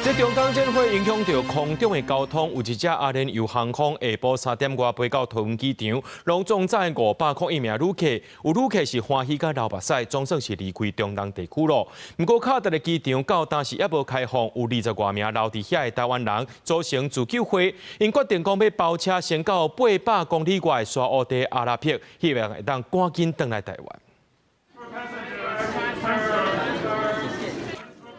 這中東戰火影響著空中的交通，有一隻阿聯酋航空下晡3點外飛到桃園機場，攏總載501名旅客，有旅客是歡喜佮流目屎，總算是離開中東地區咯。毋過卡達的機場到今時猶無開放，有20外名留佇遐的台灣人組成自救會，𪜶決定講欲包車先到800公里外的沙烏地阿拉伯，希望會當趕緊轉來台灣。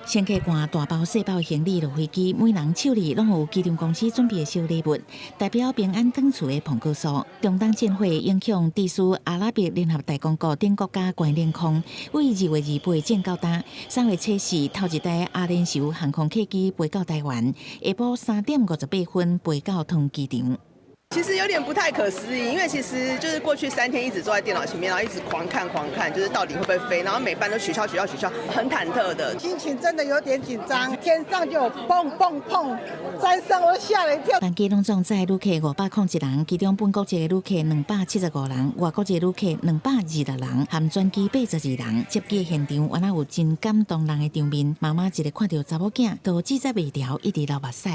乘客攜大包細包行李落飛機，每人手裡攏有機場公司準備的小禮物，代表平安轉厝的蘋果酥。中東戰火影響佇斯阿拉伯聯合大公國等國家關領空，為2月28正到今，3月初四頭一台阿聯酋航空客機飛到台灣，下晡3點58分飛到桃園機場。其實有點不太可思議，因為其實就是過去3天一直坐在電腦前面，然後一直狂看狂看，就是到底會不會飛，然後每班都取消取消取消，很忐忑的。心情真的有點緊張，天上就砰砰砰三聲，我都嚇了一跳。班機攏總載旅客501人，其中本國籍的旅客275人，外國籍旅客226人，含轉機82人。接機現場，原來有真感動人的場面，媽媽一个看著查某囝，都制作袂牢，一直流目屎。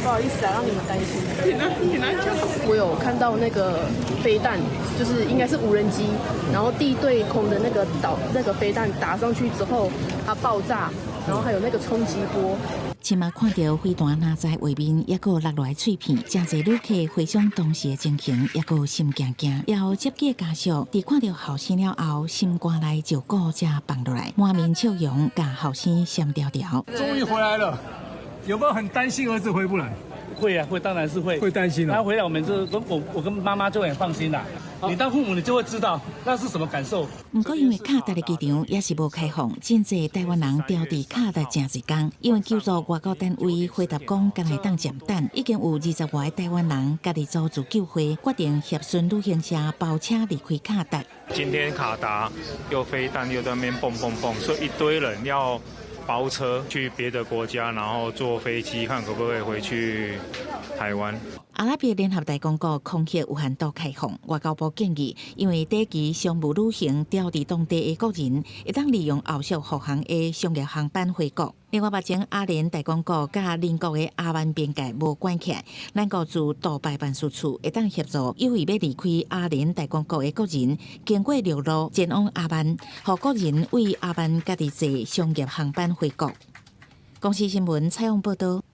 不好意思啊，讓你們擔心。我有看到那個飛彈，就是應該是無人機，然後地對空的那個導那個飛彈打上去之後，它爆炸，然後還有那個衝擊波。親目看著飛彈落在畫面，猶閣落來碎片，誠濟旅客回想當時的情形，猶閣心驚驚。然後接機家屬佇看著後生了後，心肝內石鼓才放落來，滿面笑容，共後生閃牢牢。終於回來了，有沒有很擔心兒子回不來？會啊，會，當然是會。會擔心啊。他回來，我們就跟我，我跟媽媽就很放心啦。你當父母，你就會知道那是什麼感受。毋過因為卡達的機場也是無開放，真濟台灣人牢佇卡達誠濟工，因為求助外交單位回答講，敢會當暫等，已經有20外個台灣人家己組自救會，決定協順旅行社包車離開卡達。今天卡達又飛彈又在那邊蹦蹦蹦，所以一堆人要包車去別的國家，然後坐飛機看可不可以回去台灣。阿拉伯聯合大公國空域有限度開放，外交部建議，因為短期商務旅行牢佇當地的國人，會當利用後續復航的商業航班回國。另外，目前阿聯大公國佮鄰國的阿曼邊界無關起來，咱國駐杜拜辦事處會當協助有意欲離開阿聯大公國的國人，經過陸路前往阿曼，予國人為阿曼家己坐商業航班回國。公視新聞採訪報導。